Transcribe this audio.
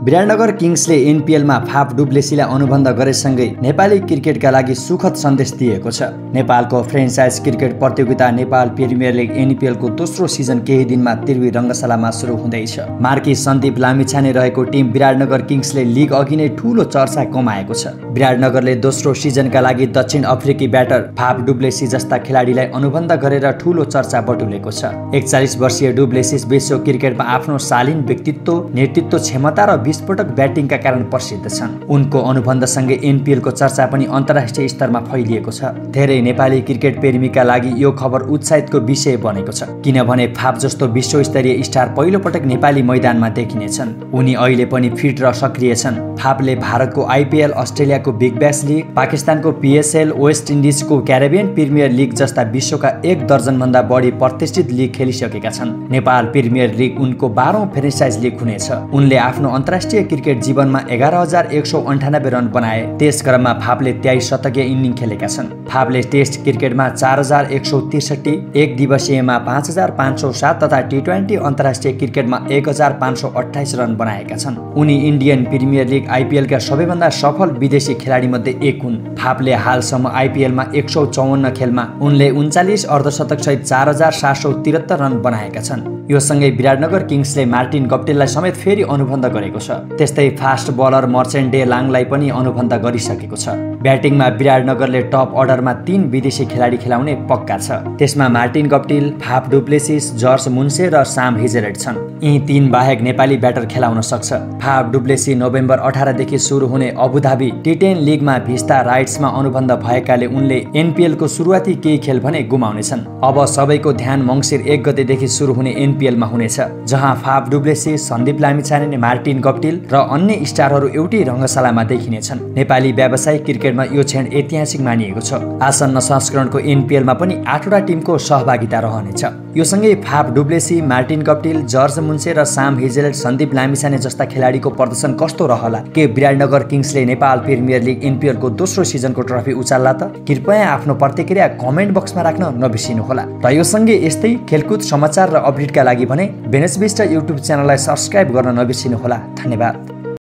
Biratnagar किङ्सले एनपिएलमा Faf डुप्लेसीलाई अनुबन्ध गरेसँगै नेपाली क्रिकेटका लागि सुखद सन्देश दिएको छ। नेपालको फ्रेन्चाइज क्रिकेट प्रतियोगिता नेपाल प्रिमियर लिग एनपिएलको दोस्रो सिजन केही दिनमा त्रिवी रङ्गशालामा सुरु हुँदैछ। मार्की सन्दीप लामिछाने रहेको टिम विराटनगर किङ्सले लिग अघि नै ठूलो चर्चा कमाएको छ। विराटनगरले दोस्रो सिजनका लागि दक्षिण अफ्रिकी ब्याटर फाफ डुप्लेसी जस्ता खेलाडीलाई अनुबन्ध गरेर ठूलो चर्चा बटुलेको छ। 41 वर्षीय डुप्लेसिस विश्व क्रिकेटमा आफ्नो शालीन व्यक्तित्व, नेतृत्व क्षमता र विस्फोटक ब्याटिङका कारण प्रसिद्ध छन्। उनको अनुबन्धसँगै एनपिएलको चर्चा पनि अन्तर्राष्ट्रिय स्तरमा फैलिएको छ। धेरै नेपाली क्रिकेट प्रेमीका लागि यो खबर उत्साहितको विषय बनेको छ, किनभने फाफ जस्तो विश्वस्तरीय स्टार पहिलोपटक नेपाली मैदानमा देखिनेछन्। उनी अहिले पनि फिट र सक्रिय छन्। फाफले भारतको आइपिएल, अस्ट्रेलियाको बिग ब्यास लिग, पाकिस्तानको पिएसएल, वेस्ट इन्डिजको क्यारेबियन प्रिमियर लिग जस्ता विश्वका 1 दर्जनभन्दा बढी प्रतिष्ठित लिग खेलिसकेका छन्। नेपाल प्रिमियर लिग उनको 12औं फ्रेन्चाइज लिग हुनेछ। उनले आफ्नो अन्तर्राष्ट्रिय क्रिकेट जीवनमा 11,198 रन बनाए। त्यस क्रममा फाफले 23 शतकीय इनिङ खेलेका छन्। फाफले टेस्ट क्रिकेटमा 4,163, एक दिवसीयमा 5,507 तथा टी20 अन्तर्राष्ट्रिय क्रिकेटमा 1,528 रन बनाएका छन्। उनी इन्डियन प्रिमियर लिग आइपिएलका सबैभन्दा सफल विदेशी खेलाडी मध्ये एक हुन्। फाफले हालसम्म आइपिएलमा 154 खेलमा उनले 39 अर्धशतक सहित 4,773 रन बनाएका छन्। यो सँगै विराटनगर किङ्सले मार्टिन गप्टिललाई समेत फेरि अनुबन्ध गरेको छ। त्यस्तै फास्ट बलर मर्चेन्ट डे लाङलाई पनि अनुबन्ध गरिसकेको छ। ब्याटिङमा विराटनगरले टप अर्डरमा 3 विदेशी खेलाडी खेलाउने पक्का छ। त्यसमा Martin Guptill, Faf du Plessis, George मुन्से र साम हिजेलेट छन्। यी 3 बाहेक नेपाली ब्याटर खेलाउन सक्छ। फाफ डुप्लेसी नोभेम्बर 18 देखि सुरु हुने अबुधाबी टी10 लिगमा भिस्ता राइट्समा अनुबन्ध भएकाले उनले एनपिएलको सुरुवाती केही खेल भने गुमाउनेछन्। अब सबैको ध्यान मङ्सिर 1 गतेदेखि सुरु हुने एनपिएलमा हुनेछ, जहाँ Faf du Plessis, Sandeep Lamichhane, Martin Guptill र अन्य स्टारहरू एउटै रङ्गशालामा देखिनेछन्। नेपाली व्यावसायिक क्रिकेटमा यो क्षण ऐतिहासिक मानिएको छ। आसन्न संस्करणको एनपिएलमा पनि 8वटा टिमको सहभागिता रहनेछ। यो सँगै Faf du Plessis, Martin Guptill, George मुन्से र साम हिजेलेट, सन्दीप लामिछाने जस्ता खेलाडीको प्रदर्शन कस्तो रहला? के विराटनगर किङ्सले नेपाल प्रिमियर लिग एनपिएलको दोस्रो सिजनको ट्रफी उचाल्ला त? कृपया आफ्नो प्रतिक्रिया कमेन्ट बक्समा राख्न नबिर्सिनुहोला। र यो सँगै यस्तै खेलकुद समाचार र अपडेटका लागि भने बेनेसबिस्ट युट्युब च्यानललाई सब्स्क्राइब गर्न नबिर्सिनुहोला। धन्यवाद।